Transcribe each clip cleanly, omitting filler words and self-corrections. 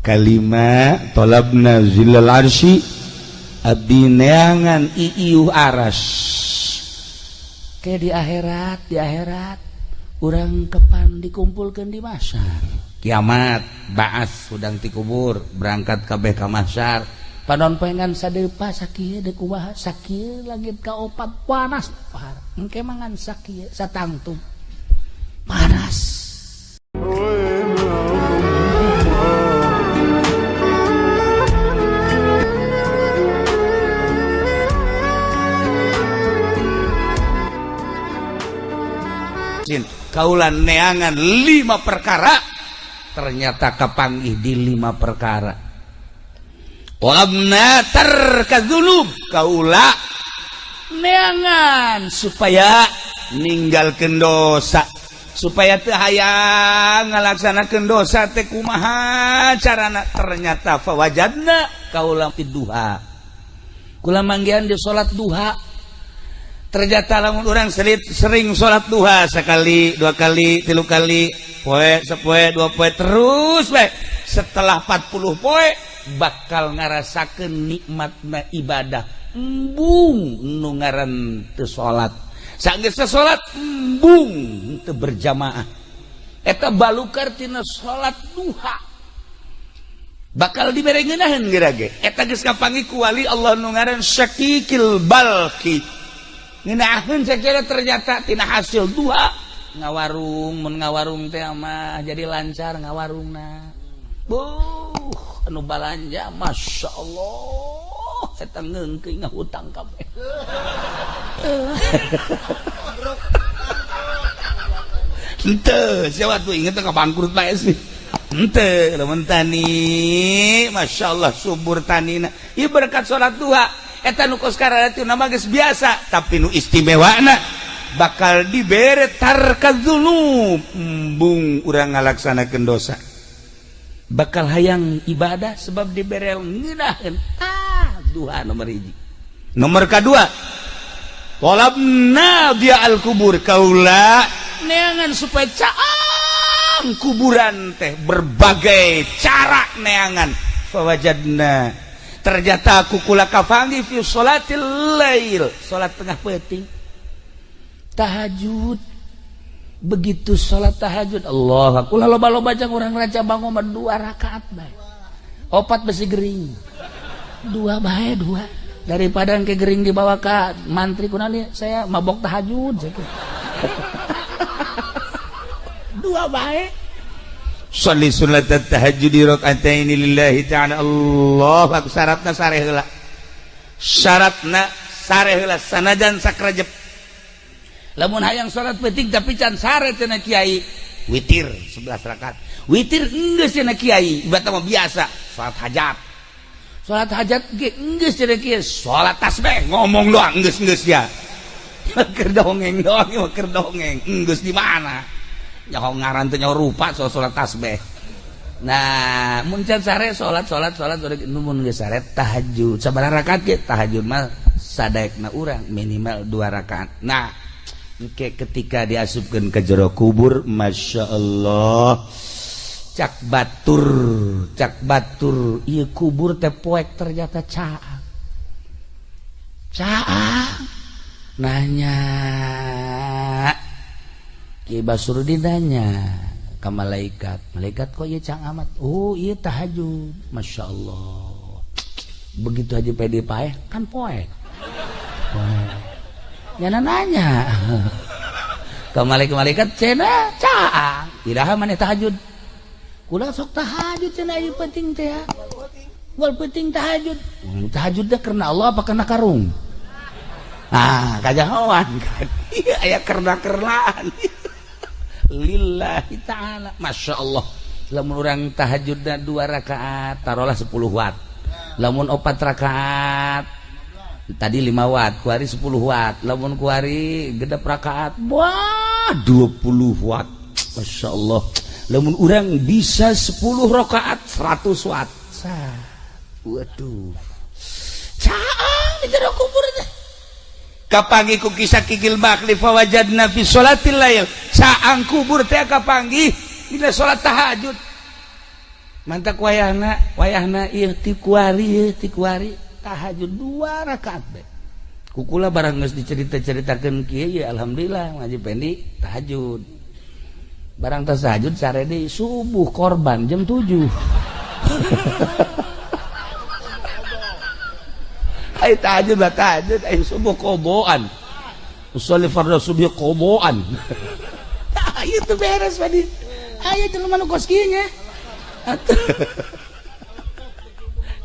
Kalima talabna zillal arsy abdi neangan iiuh aras. Ke di akhirat urang kapan dikumpulkeun di mahsyar. Kiamat baas hudang ti kubur berangkat kabeh ka mahsyar. Panon poe ngan sadepa sakieu deuk kumaha sakieu langit ka opat panas par. Engke mangan sakieu satangtung panas. Kaulan neangan 5 perkara ternyata kapanggih di 5 perkara. Qamna tarkadzulub kaula neangan supaya ninggalkeun dosa, supaya teu hayang ngalaksanakeun dosa teh kumaha carana, ternyata fawajadna kaula duha. Kula manggihan di salat duha. Ternyata lamun orang sering sholat duha sekali, dua kali, tilu kali, poe, sepoe, dua poe, terus bae. Setelah 40 poe bakal ngarasakeun nikmatna ibadah. Embung nu ngaran teu salat. Sageus salat embung teu berjamaah. Eta balukar tina salat duha. Bakal dibere ngeunaheun geura ge. Eta geus kapanggih ku wali Allah nu ngaran Syakikil Balki. Ngeunaheun sacara ternyata tina hasil duha ngawarung, mun ngawarung teh mah jadi lancar ngawarungna. Buh, anu balanja Masya Allah eta ngeungkeun ngahutang kabeh. Henteu, sia waktu inget ka bangkrut bae sih. Henteu, lamun tani, Masya Allah subur tanina. Ieu berkat salat duha. Eta nu kos kararatu nama geus biasa, tapi nu istimewana bakal dibere tarkadzulub, embung urang ngalaksanakeun dosa. Bakal hayang ibadah sebab dibere ngeunaheun. Ah, duha nomor 1. Nomor kadua, talabna dia al kubur kaula neangan supaya caang kuburan teh berbagai cara neangan. Fawajadna ternyata aku kula kafangi fi sholatil lail, salat tengah peuting tahajud. Begitu salat tahajud Allah kula loba-loba jang urang raja bangun mah 2 rakaat bae, opat besi gering, 2 bae 2, daripada engke gering dibawa ka mantri kunaon saya mabok tahajud 2 bae. Sholli sunat tahajud raka'ataini lillahi ta'ala. Allah aku syaratna sare heula. Syaratna sare heula sanajan sakrajep. Lamun hayang salat peuting tapi can sare cenah kiai, witir 11 rakaat. Witir enggeus cenah kiai, ibadah mah biasa, salat hajat. Salat hajat ge enggeus cenah kiai, salat tasbih ngomong doang enggeus-enggeus ya. Keur dongeng doang, keur dongeng, enggeus di mana? Nyaho ngaran teh nyaho rupa soal salat tasbih. Nah, mun can sare salat salat salat mun geus sare tahajud. Sabaraha rakaat ge tahajud mah sadaekna urang minimal 2 rakaat. Nah, engke ketika diasupkeun ke jero kubur, Masya Allah. Cak batur ieu kubur teh poek ternyata caang. Caang nanya Ki Basrudin nanya ke malaikat, malaikat kok ieu cang amat? Oh ieu tahajud, Masya Allah. Begitu aja pede paeh kan poek. Poek. Nyana nanya ke malaikat cenah caang, iraha maneh tahajud? Kula sok tahajud cenah ieu penting teh. Wal penting tahajud. Tahajud teh karena Allah apa karena karung? Ah, kajahoan kan. Iya aya kerna-kernaan. Lillahi ta'ala. Masya Allah. Lamun urang tahajudna 2 rakaat taruhlah 10 watt. Lamun 4 rakaat tadi 5 watt, kuari 10 watt. Lamun kuari gedep rakaat wah 20 watt. Masya Allah. Lamun urang bisa 10 rakaat 100 watt. Waduh. Caang di jero kubur teh. Kapanggih ku kisah kikil bakli fawajadna fi sholatil lail. Caang kubur teh kapanggih dina salat tahajud. Mantak wayahna wayahna ieu ti kuari tahajud 2 rakaat bae. Kukula barang geus dicerita-ceritakeun kieu ya alhamdulillah ngaji pendi tahajud. Barang tahajud sare deui subuh korban jam 7. Ai tahajud lah tahajud ai subuh koboan. Usolli fardhu subuh koboan. Tah ieu teu beres padi. Aya jelema nu kos kieu nya.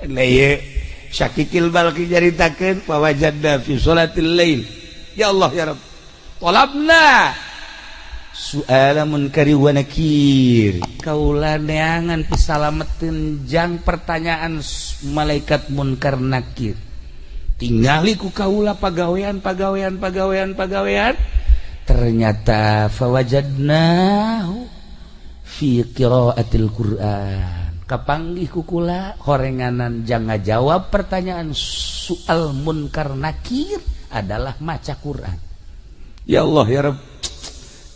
Nah ieu Syakikil Balki nyaritakeun fawajadna fi sholatil lail. Ya Allah ya Rabb. Talabna su'ala munkari wa nakir. Kaula neangan pisalameteun jang pertanyaan malaikat munkar nakir. Tingali ku kaula pagawean pagawean pagawean pagawean. Ternyata fawajadnahu fi qiraatil Qur'an. Kapanggih kukula horenganan jang ngajawab pertanyaan soal munkar nakir adalah maca Quran. Ya Allah ya Rabb.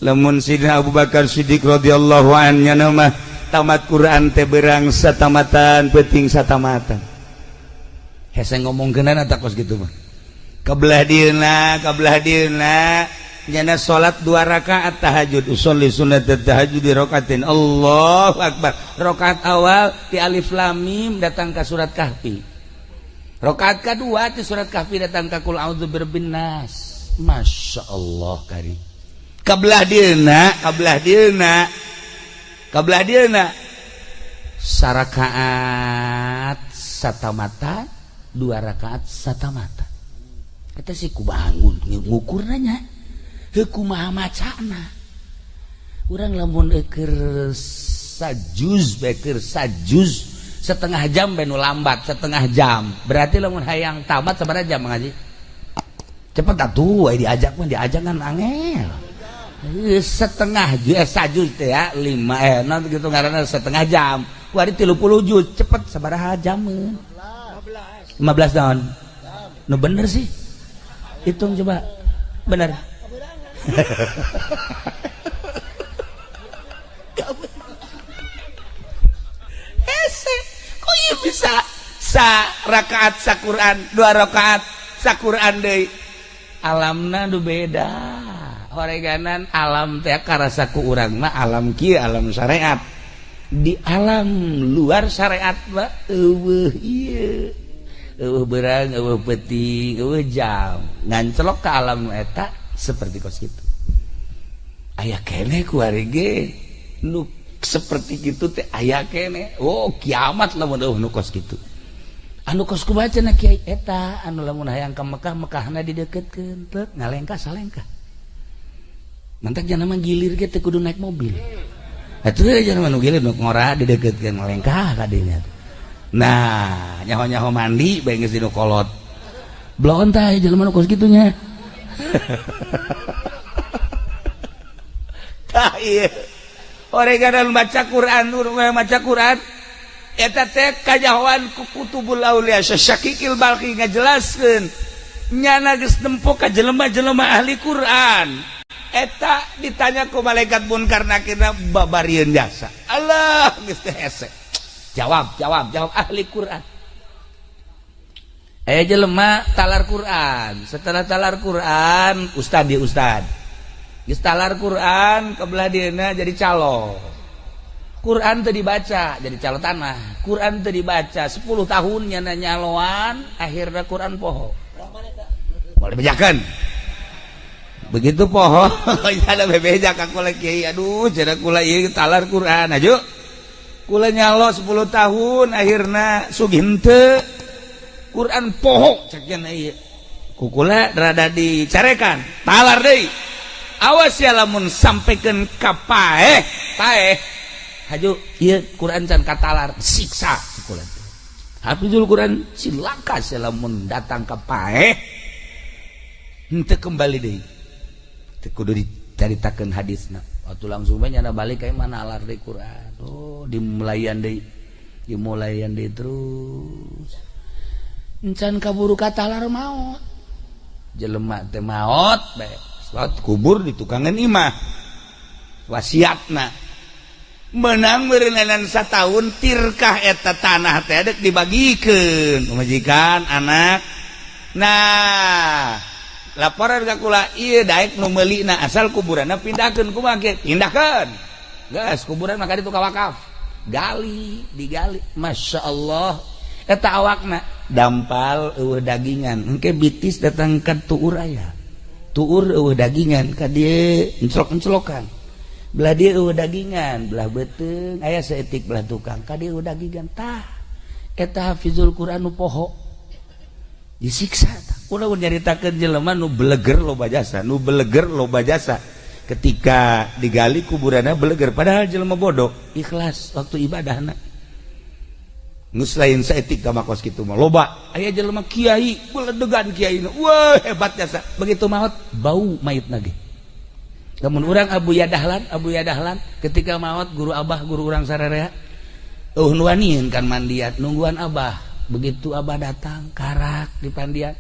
Lamun Sidina Abu Bakar Siddiq radhiyallahu anhu mah tamat Quran teh berang satamatan peuting satamatan. Hese ngomongkeunana tak kos kitu mah. Kabelah dieuna nyana salat 2 rakaat tahajud usolli sunnat tahajud di rakaatin Allahu akbar. Rakaat awal di alif lam mim datang ka surat Kahfi. Rakaat kedua di surat Kahfi datang ka qul a'udzu birabbin nas. Masya Allah kari. Kabelah dieuna sarakaat satamata 2 rakaat satamata. Eta sih ku bangun ngukurna nya. Heuh kumaha macana. Urang lamun keur sajuz beker sajuz setengah jam bae nu lambat setengah jam. Berarti lamun hayang tamat sabaraha jam ngaji? Cepet atuh aya diajak mah diajak kan angel. Setengah sajuz teh ya 5 naon kitu ngaranna setengah jam. Kuari 30 juz cepet sabaraha jameun? 15 tahun. Nu bener sih. Hitung coba. Bener. Hese, kok ieu bisa sa rakaat sa Quran, 2 rakaat sa Quran deui. Alamna nu beda. Horeganan alam teh karasa ku urang mah alam kieu alam syariat. Di alam luar syariat mah eueuh ieu. Eueuh beurang, eueuh peuting, eueuh jam. Ngancelok ka alam eta seperti kos kitu. Aya keneh ku ari ge nu seperti kitu teh aya keneh. Oh, kiamat lamun eueuh nu kos kitu. Anu kos kumaha cenah kiai eta anu lamun hayang ka Mekah, Mekahna dideukeutkeun teu ngalengkah salengkah. Mantak jangan mah gilir ge teu kudu naik mobil. Atuh jangan mah nu gilir nu ngora dideukeutkeun ngalengkah ka dinya. Nah, nyaho-nyaho mandi bae geus dinu kolot. Bloon tah jelema nu kos kitu nya. Tah ieu. Oreganan baca Quran, maca Quran eta teh kajahoan ku kutubul aulia Syakikil Balki ngajelaskeun nyana geus nempo ka jelema-jelema ahli Quran. Eta ditanya ku malaikat munkar nakir babarieun jasa. Allah geus teh hese. Jawab, jawab, jawab ahli Quran. Jelema talar Quran. Setelah talar Quran, ustad dia ustad. Geus talar Quran kebelah dieuna jadi calo. Quran teu dibaca jadi calo tanah. Quran teu dibaca 10 tahun nyana nyaloan, akhirna Quran poho. Boleh bejakeun. Begitu poho, ada bebeja ka kula kiai, aduh cenah kula ieu talar Quran aju. Kula nyalo 10 tahun akhirna sugih henteu. Quran poho cek cenah ieu. Ku kula rada dicarekan, talar deui. Awas ya lamun sampaikan ka paeh, paeh. Haju ieu Quran can katalar, siksa kula. Hafizul Quran cilaka sia lamun datang ka paeh. Henteu kembali deui. Teu kudu dicaritakeun hadisna. Waktu langsung bae nyana balik ka mana alar deui Quran. Oh, dimulayan deui. Dimulayan deui terus. Encan kaburu katalar maot. Jelema teh maot bae. Salat kubur di tukangan imah. Wasiatna. Menang meureunan sataun tirkah eta tanah teh dek dibagikeun pamajikan anak. Nah, laporan ka kula ieu daek nu meulina asal kuburanna pindahkeun kumaha kieu? Pindahkeun. Geus kuburan mah ka ditu ka wakaf. Gali, digali. Masya Allah. Eta awakna dampal eueuh dagingan. Engke bitis datang ka tuur aya. Tuur eueuh dagingan ka dieu enclok-enclokan. Belah dia eueuh dagingan, belah beuteung aya saeutik belah tukang ka dieu eueuh dagingan tah. Eta hafizul Quran nu poho. Disiksa tah. Ulah nyaritakeun jelema nu beleger loba jasa, nu beleger loba jasa. Ketika digali kuburanna beleger padahal jelema bodoh, ikhlas waktu ibadahna. Geus lain saeutik ka makos kitu mah loba. Aya jelema kiai, beledegan kiai. Wah, hebat jasa. Begitu maot bau mayitna ge. Lamun urang Abu Yadahlan ketika maot guru abah guru urang sararea eueuh nu wanian kan mandiat nungguan abah. Begitu abah datang karak di pandian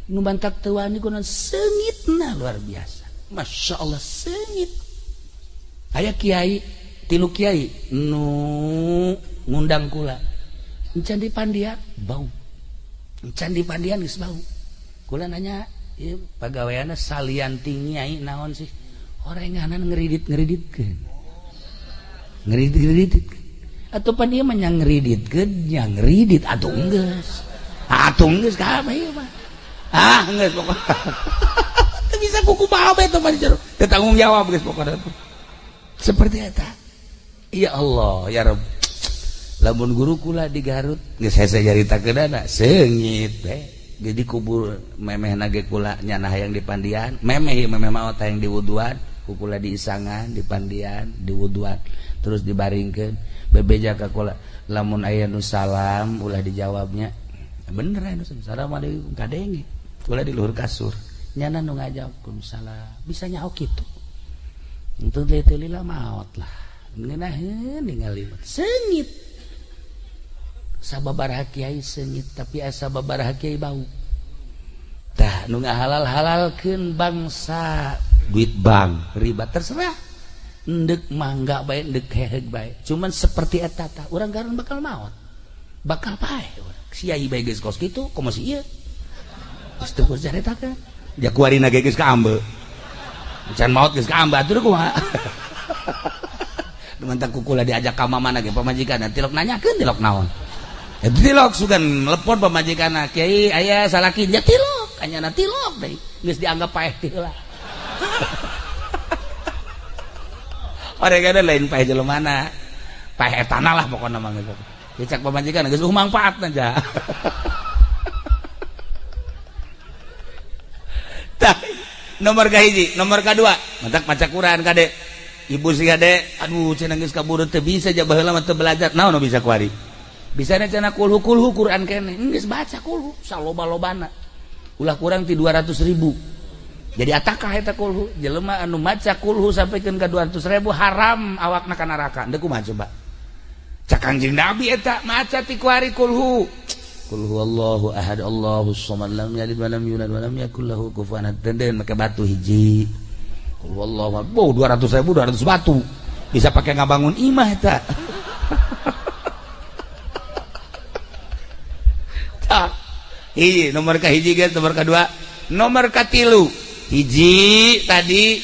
nu bantak teu wani kunaon seungitna luar biasa. Masya Allah seungit. Aya kiai tilu kiai nu ngundang kula encan di pandian bau. Encan di pandian geus bau. Kula nanya ieu pagaweanna salian ti nyai naon sih? Orenganan ngeridit-ngeriditkeun. Ngeridit-ngeriditkeun. Atuh pan ieu mah nya ngeriditkeun, nya ngeridit atuh geus. Atuh geus kabeh ieu mah. Ah geus pokona. Teu bisa kuku bae teh mah jero. Teu tanggung jawab geus pokona. Seperti eta. Ya Allah, ya Rabb. Lamun guru kula di Garut geus hese nyaritakeunana seungit teh. Jadi kubur memehna ge kula nyana hayang di pandian, memeh memeh maot hayang diwuduan. Kukula diisangan, dipandian, diwuduan, terus dibaringkeun. Bebeja ka kula, lamun aya nu salam ulah dijawabnya. Bener aya nu assalamualaikum kadenge. Kula di luhur kasur. Nyana nu ngajawab salam, bisa nyaho kitu. Enteu teu lila maot lah. Ngeunaheun ningali seungit. Sababaraha kiai seungit tapi asa sababaraha kiai bau. Tah nu ngahalal-halalkeun bangsa duit bank riba terserah ndek mangga bae ndek heheg bae cuman seperti eta tah urang garun bakal maot bakal paeh urang siai bae geus kos kitu komo si ieu geus teu caritakeun ja kuarina ge geus kaambe can maot geus kaambe atuh kumaha nu kukula diajak ka mamana ge pamajikanna tilok nanyakeun tilok naon eta tilok sugan telepon pamajikanna kiai aya salaki nya tilok anyana tilok deui geus dianggap paeh teh heula. Orang ada lain paeh jelema paeh etana lah pokona mah geus. Dicak pamajikan geus mangfaatna ja. Tah, nomor kahiji, nomor kadua, mantak maca Quran kade. Ibu si kade, aduh cenah geus kaburu teu bisa ja baheula mah teu belajar. Naon nu bisa kuari? Bisana cenah kulhu-kulhu Quran keneh. Geus baca kulhu saloba-lobana. Ulah kurang ti 200.000. Jadi atakah eta kulhu jelema anu maca kulhu sampikeun ka 200.000 haram awakna ka neraka. Deuk kumaha coba? Cak Kangjeng Nabi eta maca ti kuari kulhu. Qul huwallahu ahad Allahus samad lam yalid walam yulad walam yakul lahu kufuwan ahad. Denden make batu hiji. Qul huwallahu ahad. Boh 200.000 200 batu. Bisa pake ngabangun imah eta. Tah. Hiji nomor ka hiji geus nomor kadua, nomor katilu. Hiji tadi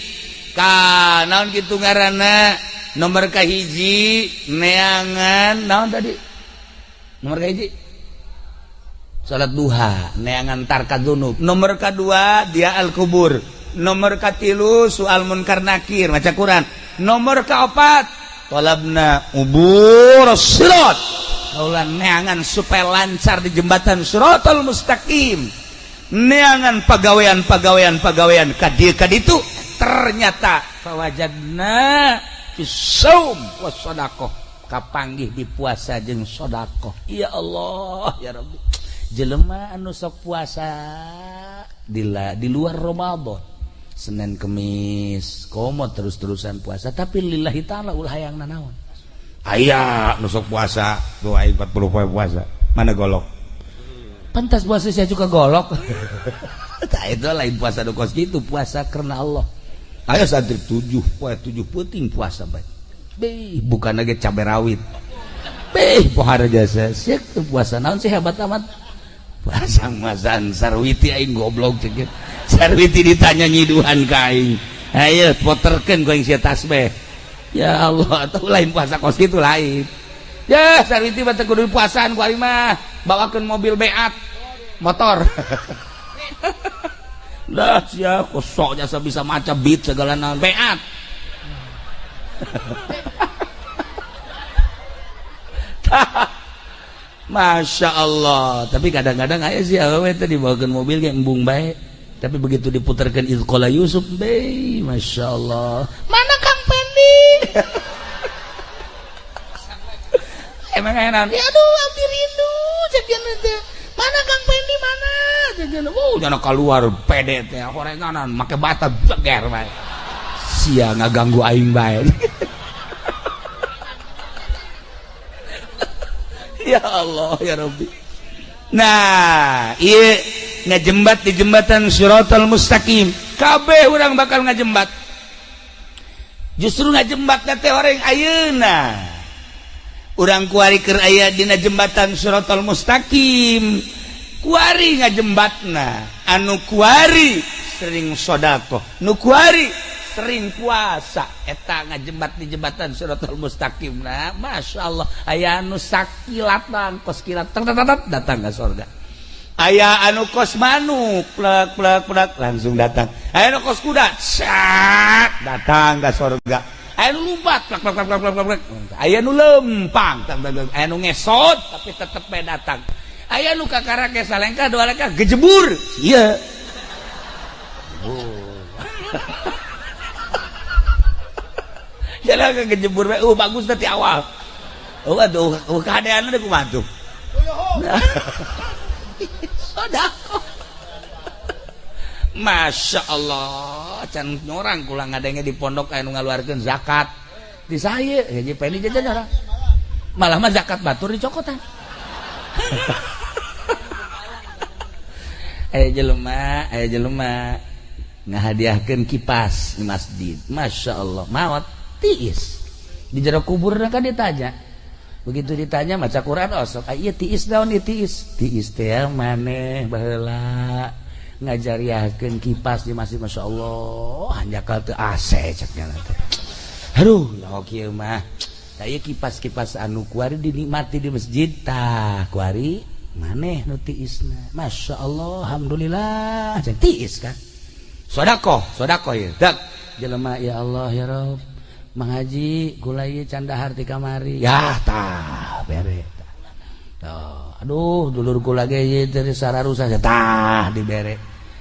ka naon kitu ngaranna nomor ka hiji neangan naon tadi nomor ka hiji salat duha neangan tarka dzunub, nomor kadua dia al kubur, nomor katilu soal munkar nakir maca Quran, nomor kaopat talabna ubur sirat kaula neangan supaya lancar di jembatan siratal mustaqim. Neangan pagawean kadieu kaditu ternyata fawajadna fisaum was sadaqah kapanggih di puasa jeung sedekah. Ya Allah ya Rabbi, jelema anu sok puasa di luar Ramadan Senin Kemis komo terus-terusan puasa tapi lillahi ta'ala ulah hayang nanaon. Aya nu sok puasa doa 40 poe puasa mana golok. Pantas puasa saya juga golok. Tah itu lain puasa nu kos kitu, puasa karena Allah. Aya santri 7 poe 7 peuting puasa bae. Beh, bukan lagi cabai rawit. Beh, pohara jasa. Sia puasa naon sih hebat amat. Puasa masan Sarwiti aing goblok cek. Sarwiti ditanya nyiduhan ka aing. Ayo poterkeun ku aing sia tasbih. Ya Allah, atau lain puasa kos kitu lain. Ya, Sarwiti mah teu kudu puasaan ku aing mah. Bawakeun mobil beat motor. Lah sia kosok jasa bisa maca beat segala naon beat. Masya Allah. Tapi kadang-kadang aya sih awewe teh dibawakeun mobil ge embung bae. Tapi begitu diputarkeun Izqala Yusuf, be, Masya Allah. Mana Kang Pendi? Emang aya naon? Ya aduh, abdi rindu cek teh. Mana Kang Pendi mana? Cek oh, jangan keluar pede teh horenganan make bata jeger bae. Sia ngaganggu aing bae. Ya Allah ya Rabbi. Nah, ieu ngajembat di jembatan Shiratal Mustaqim. Kabeh urang bakal ngajembat. Justru ngajembat teh orang ayeuna. Urang kuari keur aya dina jembatan Shiratal Mustaqim. Kuari ngajembatna, anu kuari sering sedekah, nu kuari sering puasa, eta ngajembat di jembatan Shiratal Mustaqim. Nah, Masya Allah, aya anu sakilatan kos kilat datang ke surga. Aya anu kos manuk plek plek plek langsung datang. Aya anu kos kuda sat datang ke surga. Aya anu lumpat plek plek plek plek plek. Aya anu lempang, aya anu ngesot tapi tetep bae datang. Aya anu kakarake salengkah dua lengkah gejebur. Ieu. Jalan kejebur bae, bagus tadi awal. Oh aduh, keadaan ada kumaha tuh. Sedekah. Masya Allah, can nyorang kula ngadenge di pondok aya nu ngaluarkeun zakat. Di saya, ya Pendi jajan nyorang. Malah mah zakat batur dicokotan. Aya jelema ngahadiahkeun kipas di masjid. Masya Allah, maot tiis. Di jero kubur kan ditanya. Begitu ditanya maca Quran osok, ah ieu tiis naon ieu tiis? Tiis teh maneh baheula ngajariahkeun kipas di masjid. Masya Allah, hanjakal teu AC cek nya teh. Aduh, ya kieu mah. Tah ieu kipas-kipas anu kuari dinikmati di masjid tah kuari maneh nu tiisna. Masya Allah, alhamdulillah cek tiis kan. Sedekah, sedekah ieu. Dak jelema ya Allah ya Rabb. Mang Haji gula ieu can dahar ti kamari. Ya tah bere tah. Tuh, aduh dulur kula ge ieu teh sararusa tah dibere.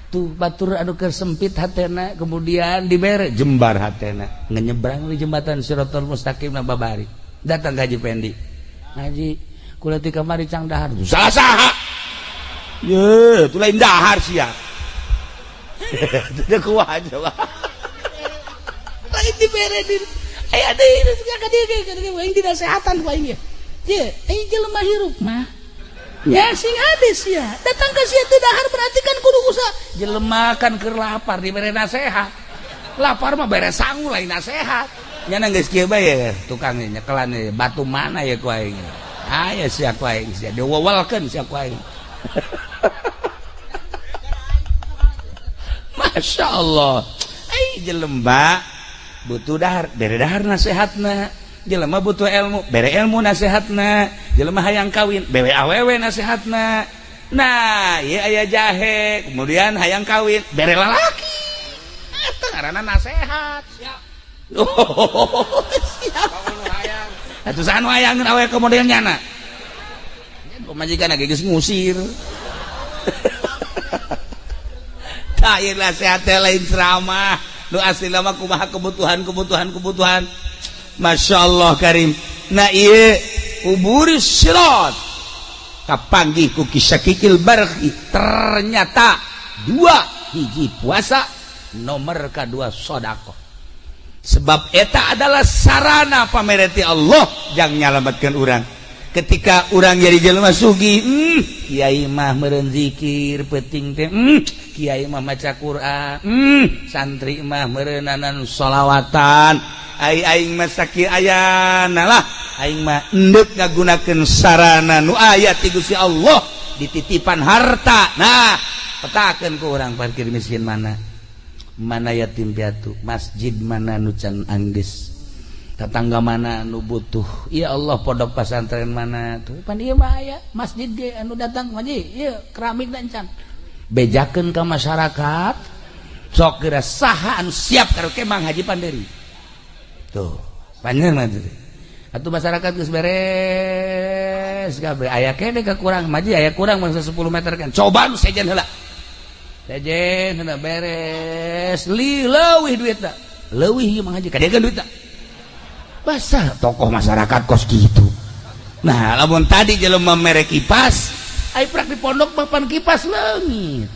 Tuh batur anu keur sempit hatena kemudian dibere jembar hatena. Ngenyebrang di jembatan Shiratal Mustaqim na babari. Datang ka Haji Pendi. Haji kula ti kamari cang dahar. Salah saha? Ye, tu lain dahar sia. Teu kuat coba. Lain dibere di aya deui ka dieu aing dinasehatan ku aing ieu. Ye, aing jelema hirup mah. Ya sing hades ya. Datang ka sia teu dahar berarti kan kudu usaha. Jelema kan keur lapar dibere nasehat. Lapar mah bere sangu lain nasehat. Nya geus kieu bae tukang nyekelan batu mana ya ku aing. Aya sia ku aing sia diwewelkeun sia ku aing. Masya Allah. Ai jelema butuh dahar, bere dahar nasehatna. Jelema butuh ilmu, bere ilmu nasehatna. Jelema hayang kawin, bere awewe nasehatna. Nah, ieu aya jahe, kemudian hayang kawin, bere lalaki. Eta ngaranna nasehat. Siap. Oh, siap. Atuh saha nu hayangeun awewe ka model nyana? Pamajikan ge geus ngusir. Tah ieu nasehat teh lain ceramah. Nu asli lama kumaha kebutuhan. Masya Allah karim. Nah ieu uburis sirat kapanggih ku kisakikil barhi. Ternyata dua hiji puasa nomor kedua sedekah. Sebab eta adalah sarana pamereti Allah jang nyalametkeun urang. Ketika urang jadi jelema sugih, kiai mah meureun zikir peuting teh, kiai mah maca Quran, santri mah meureunanan sholawatan. Ai aing mah sakieu ayana lah, aing mah endek ngagunakeun sarana nu aya ti Gusti Allah dititipan harta. Nah, petakeun ku urang parkir miskin mana, mana yatim piatu, masjid mana nu can anggeus, tetangga mana nu butuh. Ya Allah, pondok pesantren mana tuh pan ieu mah aya masjid ge anu datang haji ieu keramik dan can bejakeun ka masyarakat. Sok geura saha anu siap karaoke Mang Haji Panderi tuh panjang mah atuh masyarakat geus beres kabeh aya kene kekurang maji aya kurang mangsa 10 meter kan coba nu sejen heula, sejen heula beres li leuwih duitna, leuwih ieu Mang Haji kadegan duitna. Basah tokoh masyarakat kos gitu. Nah, lamun tadi jelema mere kipas, ai prak di pondok mah pan kipas leungit.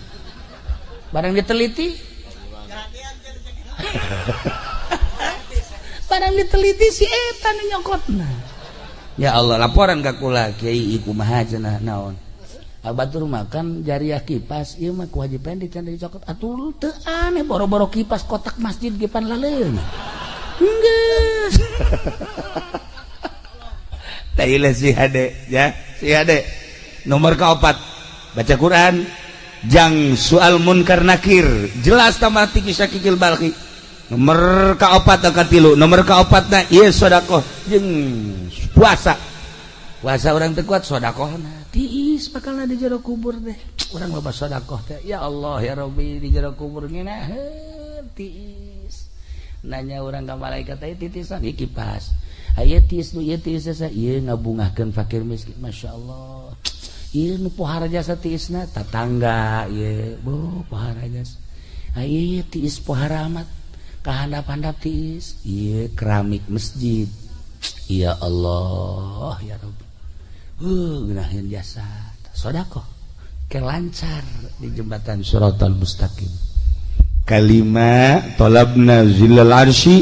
Barang diteliti, barang diteliti si eta nu nyokotna. Ya Allah, laporan ka kula kiai kumaha cenah naon. Batur makan jariah kipas ieu mah ku Haji Pendi can dicokot. Atuh teu aneh boro-boro kipas kotak masjid ge pan laleung. Enggeus. Tailah si hade ya, si hade. Nomor keempat, baca Quran jang soal munkar nakir jelas tamati kisah kikil balki. Nomor keempat katilu, nomor keempatna ieu sedekah jeung puasa. Puasa urang teu kuat sedekahna tiis bakalna di jero kubur teh. Urang loba sedekah teh. Ya Allah ya Rabbi di jero kubur ngeunaheun tiis. Nanya urang ka malaikat teh titisan ieu kipas. Aya tiis nu ieu tiis asa ieu ngabungahkeun fakir miskin. Masyaallah. Ieu nu pohara jasa tiisna tatangga ieu bo pohara jasa. Aya tiis pohara amat kahandap-handap tiis ieu keramik masjid. Ya Allah ya Rabbi. Ngeunaheun jasa sedekah ke lancar di jembatan Shiratal Mustaqim. Kalima talabna zillal arsy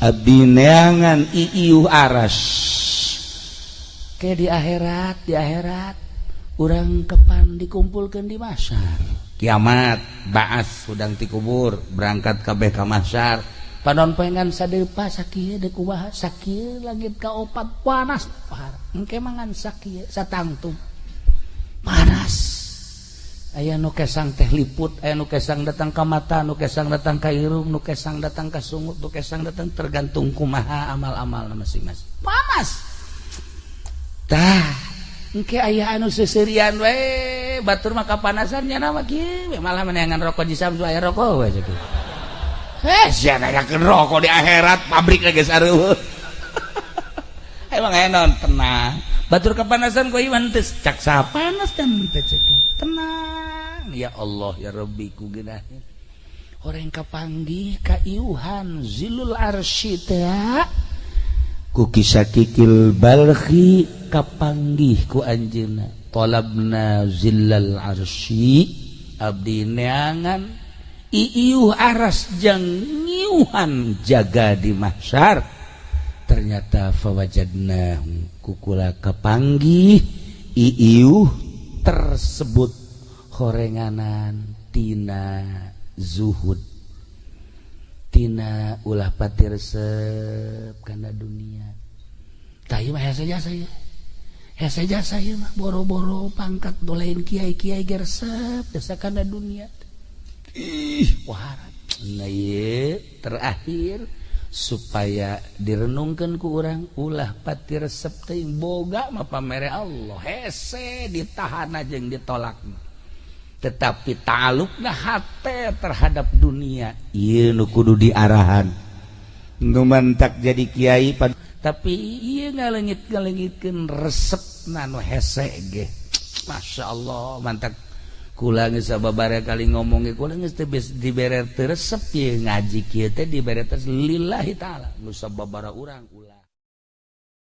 abdi neangan iiuh aras. Ke di akhirat urang kepan dikumpulkeun di mahsyar. Kiamat baas hudang ti kubur berangkat kabeh ka mahsyar. Panon poengan sadepa sakieu deuk kumaha sakieu langit ka opat panas pahar. Engke mangan sakieu satangtung panas. Aya nu kesang teh liput, aya nu kesang datang ka mata, nu kesang datang ka irung, nu kesang datang ka sungut, nu kesang datang tergantung kumaha amal-amal masing-masing. Panas. Tah, engke aya anu seuseurian we, batur mah kapanasan nya mah kieu, malah meneangan rokok di Samsu aya rokok we kitu. Heh, sia nanyakeun rokok di akhirat pabrik geus areueuh. Emang aya naon tenang. Batur kepanasan ku iwan teh cak sapanas dan teh cek. Tenang ya Allah ya Rabbi ku geunaheun. Horeng kapanggih ka iuhan zilul arsy teh ku kisah kikil balkhi kapanggih ku anjeunna. Talabna zillal arsy abdi neangan iiuh aras jang ngiuhan jaga di mahsyar. Ternyata fawajadna kukula kapanggih iiuh tersebut horenganan tina zuhud tina ulah pati resep kana dunia. Tah ieu mah hese jasa ieu, hese jasa ieu mah boro-boro pangkat dolain kiai-kiai ge resep jasa kana dunia. Ih, wah, nah ieu terakhir supaya direnungkeun ku urang ulah pati resep teuing boga mah pamere Allah hese ditahan jeung ditolak. Tetapi ta'alluqna hate terhadap dunia ieu nu kudu diarahan. Nu mantak jadi kiai tapi ieu ngaleungit-ngaleungitkeun resepna nu hese ge. Masya Allah mantak kula geus sababaraha kali ngomong ge kula geus teu dibere teu resep ieu ngaji kieu teh dibere teh lillahi taala nu sababaraha urang ulah.